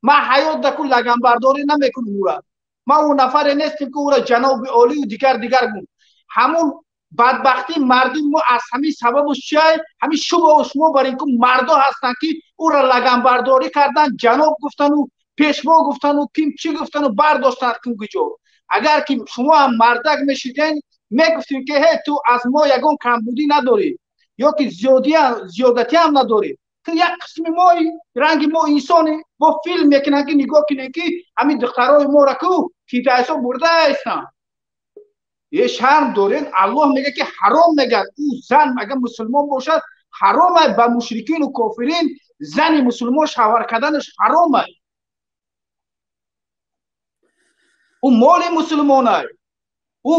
Ман ҳаёт даку лаганбардорӣ намекунам ӯра. Ман ӯ нафаре нестем, ки ӯра ҷаноби олию дигар дигар гум. Ҳамун бадбахтии мардуми мо аз ҳамин сабабу чиай, ҳамин шубҳу шумо бар ин ку мардо ҳастанд, ки ӯра лаганбардорӣ кардан, ҷаноб гуфтану пешво гуфтану ким чӣ гуфтану бардоштанд ким куҷо. Агар ки шумо ҳам мардак мешиден, мегуфтем, ки ҳе, ту аз мо ягон камбудӣ надорӣ ё ки зиёдатӣ ҳам надорӣ, ту як қисми мои, ранги мо инсонӣ. Бо филм мекунанд, ки нигоҳ кунем, ки ҳамин духтарои моро ку китайсо бурда ҳастанд. Е, шарм дорен? Аллоҳ мега, ки ҳаром мегӯяд. Ӯ зан агар мусулмон бошад, ҳаром ай ба мушрикину кофирин зани мусулмон шавҳар карданаш ҳаром ай. Ӯ моли мусулмонай, ӯ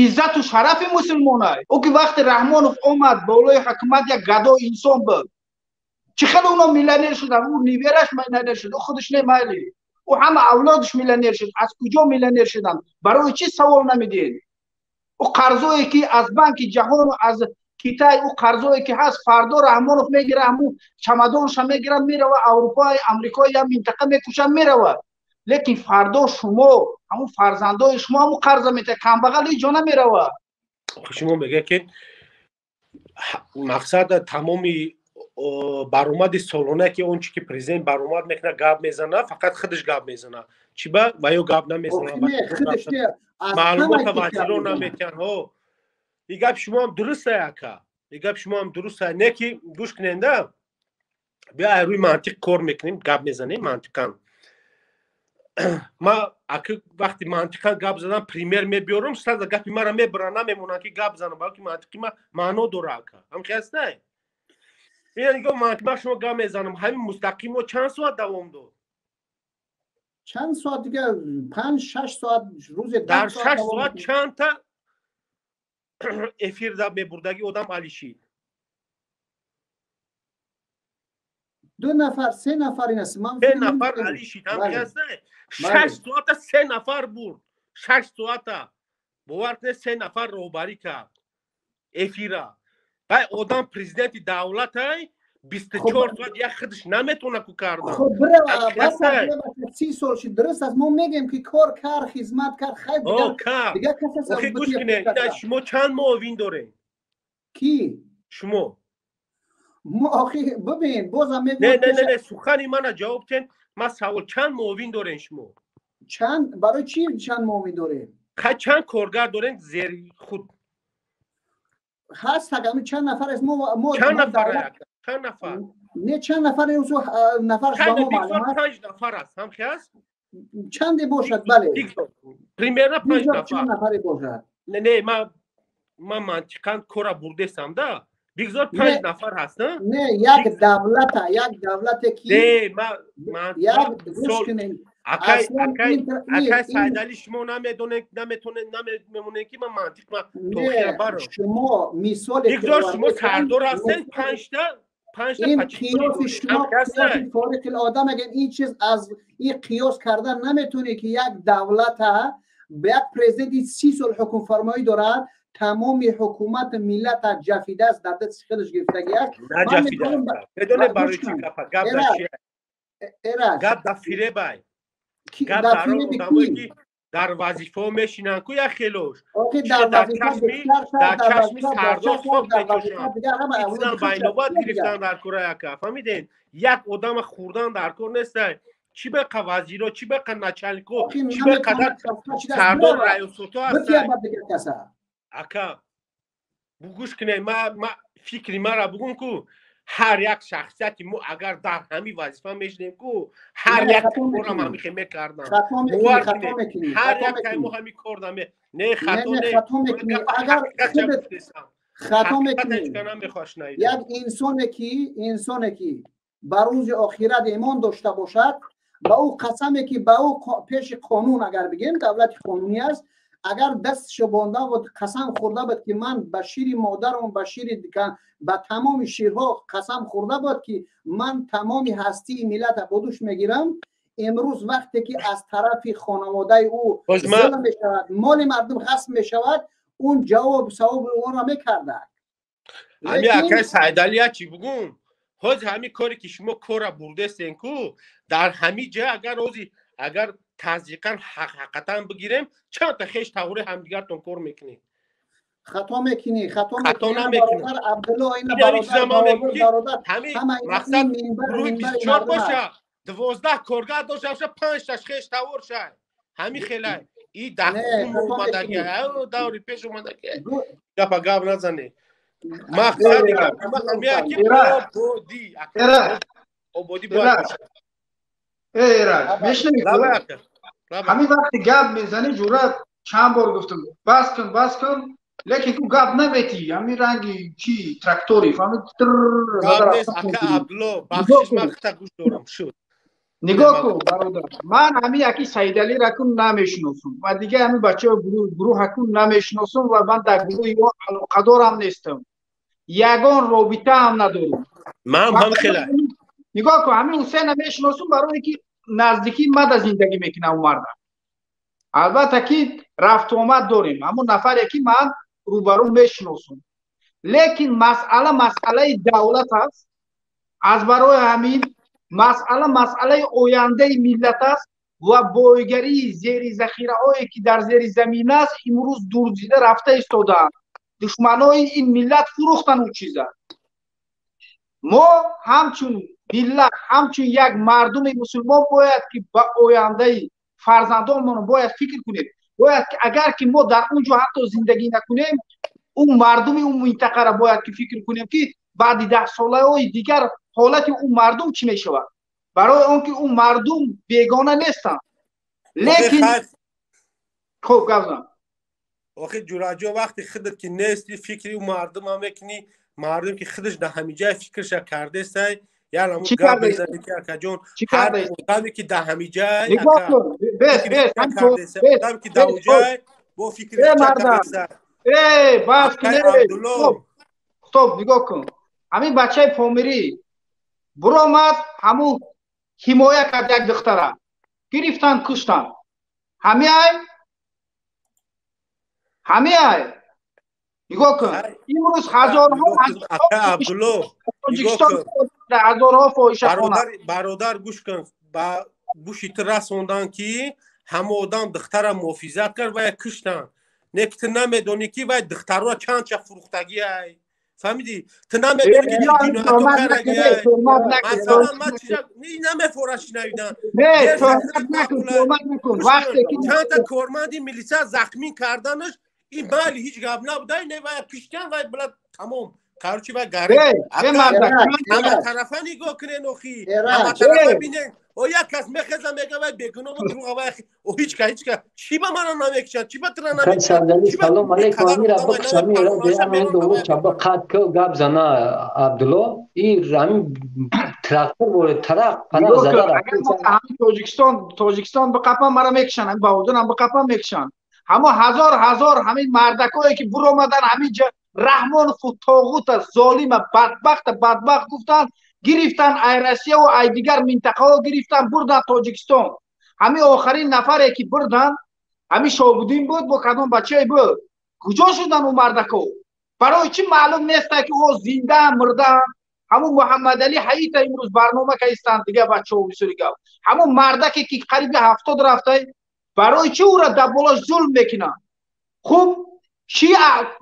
иззату шарафи мусулмонай. Ӯ ки вақте Раҳмонов омад болои ҳукумат, як гадо инсон буд. Чӣ хеле оно миллионер шуданд? Ӯ невераш миллионер шуд, ӯ худаш не, майли, ӯ ҳама авлодаш миллионер шуд. Аз куҷо миллионер шуданд? Барои чӣ савол намедиҳед? Ӯ қарзое, ки аз Банки Ҷаҳону аз Китай, ӯ қарзое, ки ҳаст, фардо Раҳмонов мегира, ҳамун чамадонша мегира, мерава Аврупои, Амрикои, я минтақа мекушад, мерава. Лекин фардо шумо, ҳамун фарзандои шумо ҳамун қарза метиҳад. Камбағал ҳеҷ ҷо намерава. Шумо мегӯяд, ки мақсад тамоми баромади солона, ки он чи ки президент баромад мекунад, гап мезанад, фақат худаш гап мезанад. Чӣ ба ва ё гап намезанад, маълумота вазиро наметиҳанд. Ҳо, и гап шумоам дуруста, ака, и гап шумоам дуруста. Не ки гӯш куненда, биё рӯи мантиқ кор мекунем, гап мезанем мантиқан. Ма аки вақти мантиқан гап задан, пример мебиёрам, сразу гапи мара мебаранд, намемонанд, ки гап занам, балки мантиқи ма маъно дора, ака. Ҳамхел ҳастай? Ина нигоҳ, мантиқ шумо гап мезанам, ҳамин мустақим мо чанд соат давом дод? Чанд соат дига, 5-6 соат рӯзе. Дар 6 соат чандта эфир мебурдаги одам алишид? Ду нафар, се нафар ин аст. Се нафар алишид, ҳамхел ҳастай? 6 соата се нафар бурд. 6 соата, бовар кунед, се нафар роҳбарӣ кард эфира. Вай одам президенти давлатай, 24 соат як худаш наметавона ку кардан. 30 сол шид, дуруст аст, мо мегӯем, ки кор кард, хизмат кард, хайр. Дигар гӯш кунед, шумо чанд муовин доред? Ки? Шумо. Мо охи, бибин, бозам. Не, не, не, не, сухани мана ҷавоб тен. Ман савол: чанд муовин дорен шумо? Чанд, барои чӣ чанд муовин дорем? Хай, чанд коргар дорен зери худ? Ҳаст, ҳами чанд нафар аст мо. Чанд нафар, чанд нафар? Не, чанд нафар, нафар. Панҷ нафар аст, ҳамхел аст? Чанде бошад, бале. Примерно панҷ нафар. Чанд нафаре бошад. Не, не, ман мантиқан кора бурдесам да. Бигзор панҷ нафар ҳаст. Не, як давлата, як давлате ки Не, ман акай Сайдали, шумо намедонед, наметонед, намемонед, ки ман мантиқ ма тохира барам. Шумо мисоле Бигзор шумо сардор ҳастед, панҷта. Ин қиёси шумо қиёси фориқил одам мегӯяд. Ин чиз аз ин қиёс кардан наметавонӣ, ки як давлата як президенти 30 сол ҳукмфармоӣ дорад, тамоми ҳукумати миллата ҷафидааст, дар дасти худаш гирифтагӣ аст. Медоне барои чӣ гапа? Гап дар чи? Гап дар фиребай, гап дар одамое, ки дар вазифао мешинанд ку, як хелош дар чашми сардор хок мекушанд, байнобат гирифтан дар кора. Яка, фаҳмидем, як одама хӯрдан дар кор нестай. Чӣ беқа вазиро, чӣ беқа начальнико, чӣ беқадар сардор, раёсото ҳастай, ака? Бугӯш кунед, ма фикри мара бугум ку. Ҳар як шахсияти мо агар дар ҳамин вазифа мешинем ку, ҳар як корам ҳамихе мекардам. Бовар кунед, ҳар як мо ҳамин кор наме. Не, хато не. Хато мекунӣ. Як инсоне, ки ба рӯзи охират имон дошта бошад, ба ӯ қасаме, ки ба ӯ пеши қонун, агар бигем, давлати қонунӣ аст, агар дастшо бонда буд, қасам хӯрда буд, ки ман ба шири модарам, ба шири, ба тамоми ширҳо қасам хӯрда буд, ки ман тамоми ҳастии миллата ба дӯш мегирам, имрӯз вақте ки аз тарафи хонаводаи ӯ зулм мешавад, моли мардум ғасб мешавад, он ҷавоб савоби онро мекарда. Ами, акай Сайдалия, чӣ бугум? Ҳозир ҳамин коре ки шумо кора бурдестен ку, дар ҳамин ҷа агар ҳозир агар тазйиқан ҳақиқатан бигирем, чанд та хеш тавори ҳамдигартон кор мекунед? Хато мекунӣ, хато мекунӣ. Абдулло, ина бародар, ҳамин мақсад гурӯҳи 24 боша, 12 коргар дошта боша, 5 таш хеш тавор шай. Ҳамин хелай. И дар омадаги, даври пеш омадаги. Гапа гап назанӣ. Мақсади ҳамия ки ободӣ, ободӣ бояд бошад. Эраҷ, мешунавӣ? Ҳамин вақти гап мезанӣ, ҷуръат, чанд бор гуфтам, бас кун, бас кун, лекин ку гап наметӣ. Ҳамин ранги чи трактори, фаҳмид? Ака Абдулло, бахшиш, ман хита гӯш дорам, шуд. Нигоҳ кун, бародар, ман ҳамин яки Саидалира кун намешиносум ва дигар ҳамин бачаҳои гурӯҳа кун намешиносум ва ман дар гурӯҳи ё алоқадорам нестам, ягон робитаам надорам. Ман ҳам хела. Нигоҳ кун, ҳамин Ҳусейна мешиносум, барое ки наздикии мада зиндагӣ мекунам у марда. Албатта ки рафту омад дорем, ҳамон нафаре ки ман рӯбарӯ мешиносум, лекин масъала масъалаи давлат аст. Аз барои ҳамин масъала масъалаи ояндаи миллат аст ва бойгарии зери захираҳое ки дар зери замин аст, имрӯз дурзида рафта истодаанд. Душманои ин миллат фурӯхтан он чиза. Мо ҳамчун миллат, ҳамчун як мардуми мусулмон бояд ки ба ояндаи фарзандонмон бояд фикр кунем. Бояд ки агар ки мо дар он ҷо ҳатто зиндагӣ накунем, он мардуми он минтақаро бояд ки фикр кунем, ки баъди 10 солаҳои дигар ҳолати он мардум чӣ мешавад, барои он ки он мардум бегона нестанд. Лекин хуб, гап зан. Охи, ҷураҷо, вақти худат ки нести, фикри ӯ мардумам мекунӣ. Мардум ки худаш дар ҳамиҷай фикрша кардесай, яъне гап мезанӣ ки, акаҷон, ҳар одаме ки дар ҳамиҷай одаме ки дар уҷай бо фикри Бас. Стоп, нигоҳ кун, ҳамин бачаи помирӣ буромад, ҳамун ҳимоя кард як духтара, гирифтан, куштан. Ҳамиай, ҳамиай, нигоҳ кун, имрӯз ҳазорҳо ҳазорҳо фоҳишахона. Бародар, гӯш кун, ба гӯши ту расондан ки ҳама одам духтара муҳофизат кард ва як куштан. Не ки ту намедонӣ, ки вай духтарро чанд ча фурӯхтагиай, фаҳмидӣ? Ту намедонӣ, ки ҷиноятҳо кардагиай. Масалан, ман чиза намефора шинавидан, чандта корманди милиса захмин карданаш, ин майли, ҳеҷ гап набуда. Не, вай киштан, вай била, тамом, короче, вай гари. Ҳама тарафа нигоҳ кунен, охи, ҳама тарафа бинен. О, як кас мехеза, мега, вай бегуноҳ, дурӯға, вай о ҳеҷ ка, ҳеҷ ка. Чӣ ба мана намекушанд? Чӣ ба тира намекушанд? Салом алейкум. Амира бикшами қад ко гап зана Абдулло, и ҳамин трактор боре тарақ парақ зада. Тоҷикистон, Тоҷикистон биқапан, мара мекушанд, ҳамин Баҳодурам биқапан, мекушанд. Ҳамо ҳазор ҳазор ҳамин мардакое ки буромадан, ҳамин ҷа Раҳмонову тоғута, золима, бадбахта, бадбахт гуфтанд, гирифтан, ай Россияву ай дигар минтақаҳо гирифтан, бурдан Тоҷикистон. Ҳамин охарин нафаре ки бурдан, ҳамин Шобуддин буд, бо кадом бачае буд. Куҷо шудан ӯ мардако? Барои чӣ маълум нестай, ки ӯ зиндаам, мурдаам? Ҳамун Муҳаммадалӣ Ҳаита имрӯз барнома каистанд, дигар бачаҳо, бисёри гап. Ҳамун мардаке ки қариби 70 рафтай, барои чӣ ӯра дар болош зулм мекунанд? Хуб, чӣ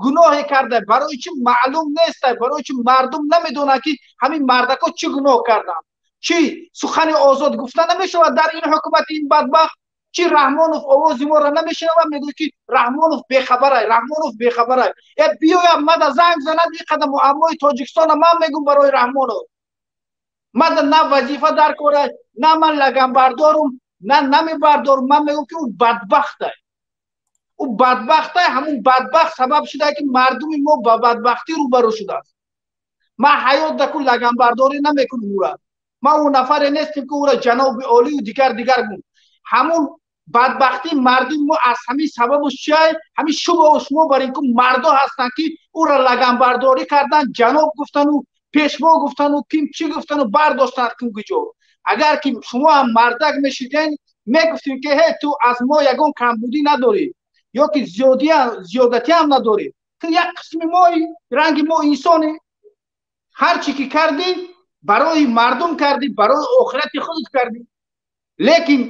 гуноҳе карда? Барои чӣ маълум нестай? Барои чӣ мардум намедонанд, ки ҳамин мардако чӣ гуноҳ карданд? Чӣ сухани озод гуфта намешавад дар ин ҳукумати ин бадбахт? Чӣ Раҳмонов овози моро намешунавад? Мегӯяд, ки Раҳмонов бехабарай, Раҳмонов бехабарай. Э, биёяд, мада занг занад, ин қадар муаммои Тоҷикистона ман мегӯм барои Раҳмонов. Мада на вазифа дар корай, на ман лаганбардорум, на намебардорум. Ман мегӯм, ки ӯ бадбахтай, ӯ бадбахтай. Ҳамун бадбахт сабаб шуда, ки мардуми мо ба бадбахтӣ рӯбарӯ шудааст. Ман ҳаёт даку лаганбардорӣ намекунам ӯра. Ман ӯ нафаре нестем, ки ӯра ҷаноби олию дигар дигар гум. Ҳамун бадбахтии мардуми мо аз ҳамин сабабу чиай? Ҳамин шумо, шумо бар ин ку мардо ҳастанд, ки ӯра лаганбардорӣ кардан, ҷаноб гуфтану, пешво гуфтану, ким чӣ гуфтану, бардоштанд ким куҷо. Агар ки шумо ҳам мардак мешиден, мегуфтем, ки ҳе, ту аз мо ягон камбудӣ надорӣ ё ки зиёдатӣ ҳам надорӣ, ту як қисми мои, ранги мо инсонӣ. Ҳар чӣ ки кардӣ, Барои мардум кардӣ, барои охирати худат кардӣ. Лекин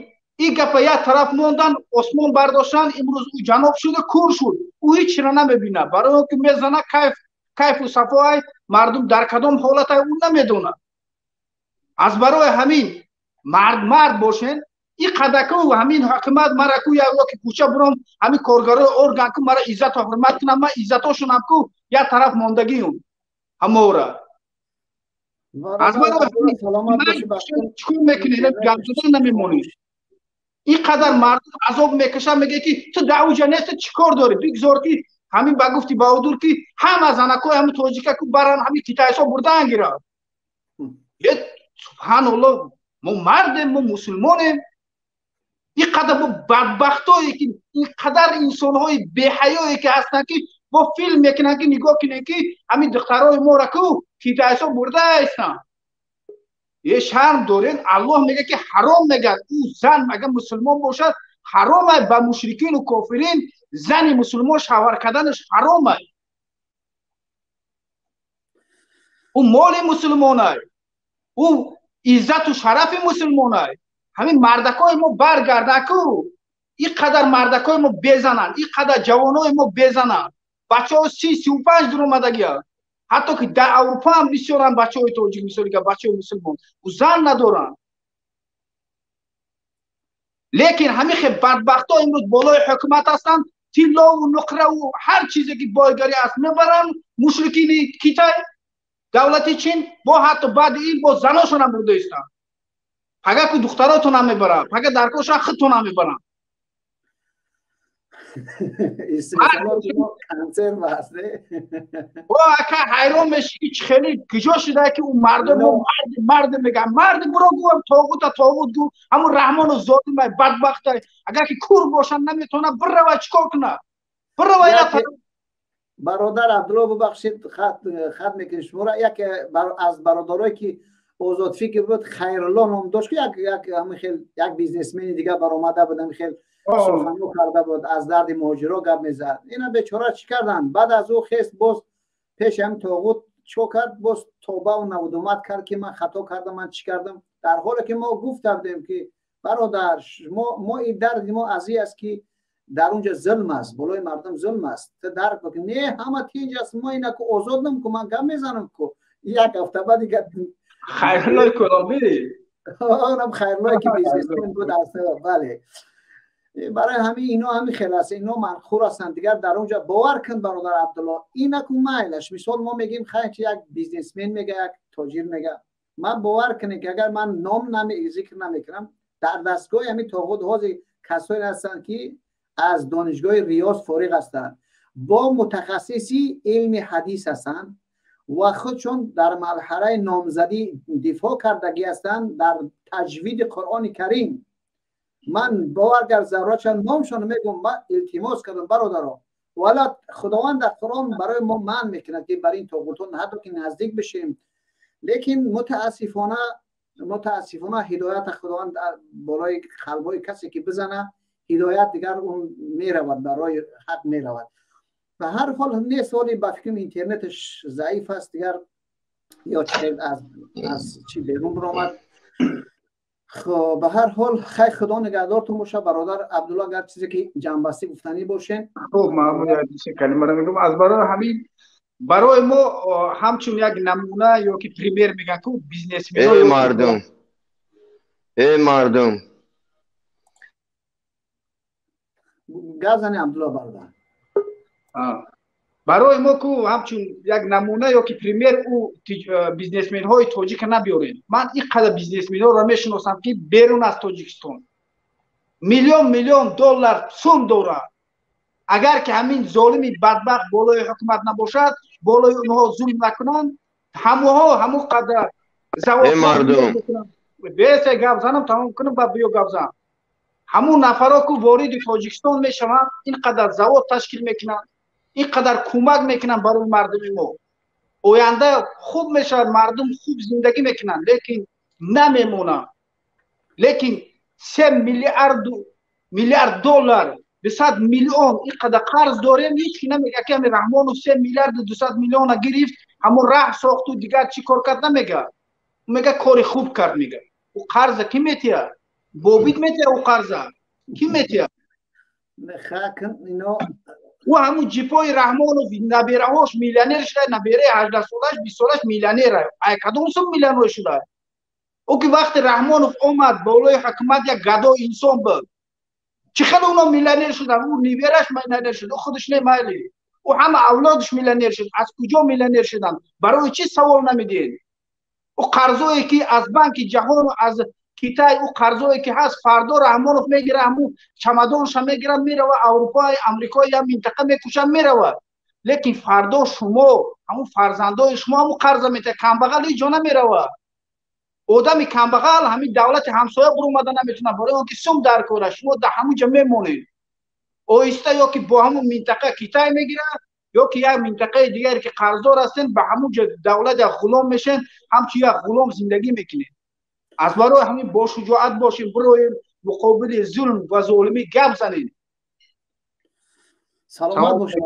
ин гапа як тараф мондан, осмон бардоштан, имрӯз ӯ ҷаноб шуда кур шуд. Ӯ ҳеҷ чиро намебинад. Барои он ки мезана кайф, кайфу сафоай, мардум дар кадом ҳолатай ӯ намедонад. Аз барои ҳамин мард мард бошен, ин қадаку ҳамин ҳукумат мара ку як ки кӯча буром, ҳамин коргарои орган ку мара иззату ҳурмат кунам, ман иззатошонам ку як тараф мондагиюм ҳамора. Аз барои чикор мекунед? Гап задан намемонед. Ин қадар мардум азоб мекашад, мегӯяд ки ту дар уҷа нести, чӣ кор дорӣ? Бигзор ки ҳамин ба гуфти Баҳодур ки ҳама занакҳои ҳамин тоҷика ку баран ҳамин китайсо бурдан гирад. Субҳаналлоҳ, мо мардем, мо мусулмонем. Ин қадар мо бадбахтое ки ин қадар инсонҳои беҳаёе ки ҳастанд ки бо филм мекунанд ки нигоҳ кунед ки ҳамин духтарои моро ку китайсо бурда ҳастанд. Е шарм дорен, Аллоҳ мегӯяд ки ҳаром мегӯяд. Ӯ зан агар мусулмон бошад, ҳаром ай ба мушрикину кофирин зани мусулмон шавҳар карданаш ҳаром ай. Ӯ моли мусулмон ай, ӯ иззату шарафи мусулмон ай. Ҳамин мардакҳои мо баргардан ку, ин қадар мардакҳои мо безананд, ин қадар ҷавонои мо безананд. Бачаҳо 30-35 дуромадагианд. Ҳатто ки дар Аврупо ҳам бисёранд бачаҳои тоҷик, мисоли га бачаҳои мусулмон, ӯ зан надоранд. Лекин ҳамин хел бадбахтҳо имрӯз болои ҳукумат ҳастанд, тиллову нуқраву ҳар чизе ки бойгарӣ аст мебаранд мушрикини Китай, давлати Чин, бо ҳатто баъди ин бо заношонам бурда истанд. Пага ку духтаротонам мебаранд, пага дар кошан худтонам мебаранд. Ака ҳайрон мешӣ ки хеле куҷо шуда ки ӯ мардум мо мард мард мегӯянд, мард буро гӯ тоғута тоғут гӯ, ҳамун Раҳмону золимай бадбахтай. Агар ки кур бошанд наметавонад бирава чӣ кор кунад? Бирава Бародар Абдулло, бубахшед, хат мекунем шуморо. Яке аз бародарое ки озодфикр буд, Хайрулло ном дошт, ки як бизнесмени дигар баромада буд, ҳамин хел суханҳо карда буд, аз дарди муҳоҷиро гап мезад. Ина бечора чӣ карданд? Баъд аз ӯ хест боз пеши ҳамин тоғут чӣ кард? Боз тобаву навдумат кард ки ман хато кардам, ман чӣ кардам? Дар ҳоле ки мо гуфта будем ки бародар, мо ин дарди мо аз ин аст ки дар онҷа зулм аст, болои мардум зулм аст. Ту дарк бикун. Не, ҳама тинҷ аст, мо инаку озодам ку, ман гап мезанам ку. Як ҳафта баъд дигар Хайруллои Кулобӣ, онам Хайруллое ки бизнесмен буд аст, бале. Барои ҳамин ино ҳамин хел аст, ино манхур ҳастанд. Дигар дар онҷа бовар кун бародар Абдулло, инаку майлаш. Мисол мо мегӯем хайр чи як бизнесмен мега, як тоҷир мега. Ман бовар кунед ки агар ман ном зикр намекунам, дар дастгоҳи ҳамин тоғут ҳозир касоне ҳастанд ки аз донишгоҳи Риёз фориғ ҳастанд, бо мутахассиси илми ҳадис ҳастанд ва худшон дар марҳалаи номзадӣ дифоъ кардагӣ ҳастанд дар таҷвиди Қуръони Карим. Ман бовар гар зарурат шад номшон мегӯм, ман илтимос кардам бародаро, вала Худованд дар Қуръон барои мо манъ мекунад ки бар ин тоғутон ҳатто ки наздик бишем. Лекин мутаассифона ҳидоята Худованд болои қалбҳои касе ки бизана, ҳидоят дигар он меравад, барои ҳақ меравад. Ба ҳар ҳол нест, ҳоли ба фикрам интернеташ заиф аст дигар, ё чӣ аз чӣ берун баромад. Хоб, ба ҳар ҳол хай, Худо нигаҳдортон боша бародар Абдулло, агар чизе ки ҷамъбастӣ гуфтанӣ бошен. Хуб, ман калимаро мегӯям. Аз барои ҳамин барои мо ҳамчун як намуна ё ки пример мегӯянд ку бизнесмен. Эй мардум, эй мардум, гап зани Абдулло бародар. Барои мо ку ҳамчун як намуна ё ки пример ӯ бизнесменҳои тоҷика набиёрем. Ман ин қадар бизнесменҳоро мешиносам ки берун аз Тоҷикистон миллион миллион доллар сум дорад. Агар ки ҳамин золими бадбахт болои ҳукумат набошад, болои онҳо зулм накунанд, ҳамоҳо ҳамон қадар эй мардум, бесе гап занам тамом кунам, баъд биё гап зан. Ҳамун нафаро ку вориди Тоҷикистон мешаванд, ин қадар завод ташкил мекунанд, ин қадар кӯмак мекунанд барои мардуми мо. Оянда хуб мешавад, мардум хуб зиндагӣ мекунанд, лекин намемонанд. Лекин 3 миллиард доллар, 200 миллион ин қадар қарз дорем, ҳеҷ ки намегӯяд ки ҳамин Раҳмонов 3 миллиарду 200 миллиона гирифт, ҳамон раҳ сохту дигар чӣ кор кард намегӯяд. Мега, кори хуб кард, мега. Ӯ қарза кӣ метия? Бобит метия? Ӯ қарза кӣ метия? Ӯ ҳамун ҷипои Раҳмонов, набераҳош миллионер шуда, набераи 18-солаш, 20-солаш миллионера. Ай кадом сум миллионер шуда? Ӯ ки вақте Раҳмонов омад болои ҳукумат, як гадо инсон буд. Чӣ хеле уно миллионер шуданд? Ӯ нибераш миллионер шуд, ӯ худаш не, майли, ӯ ҳама авлодаш миллионер шуд. Аз куҷо миллионер шуданд? Барои чӣ савол намедиҳед? Ӯ қарзое ки аз Банки Ҷаҳону аз Китай, ӯ қарзое ки ҳаст, фардо Раҳмонов мегира, ҳамун чамадонша мегира, мерава Аврупои, Амрикои, я минтақа мекушад, мерава. Лекин фардо шумо, ҳамун фарзандои шумо ҳамун қарза метиҳад. Камбағал ҳеҷ ҷо намерава. Одами камбағал ҳамин давлати ҳамсоя буромада наметавонад, барои он ки сум дар кора. Шумо дар ҳамун ҷо мемонед оҳиста, ё ки бо ҳамун минтақа Китай мегирад, ё ки як минтақаи дигаре ки қарздор ҳастен, ба ҳамун ҷо давлат як ғулом мешен, ҳамчун як ғулом зиндагӣ мекунед. Аз барои ҳамин бошуҷоат бошем, бироем, муқобили зулм ва золимӣ гап занем. Саломат бошед.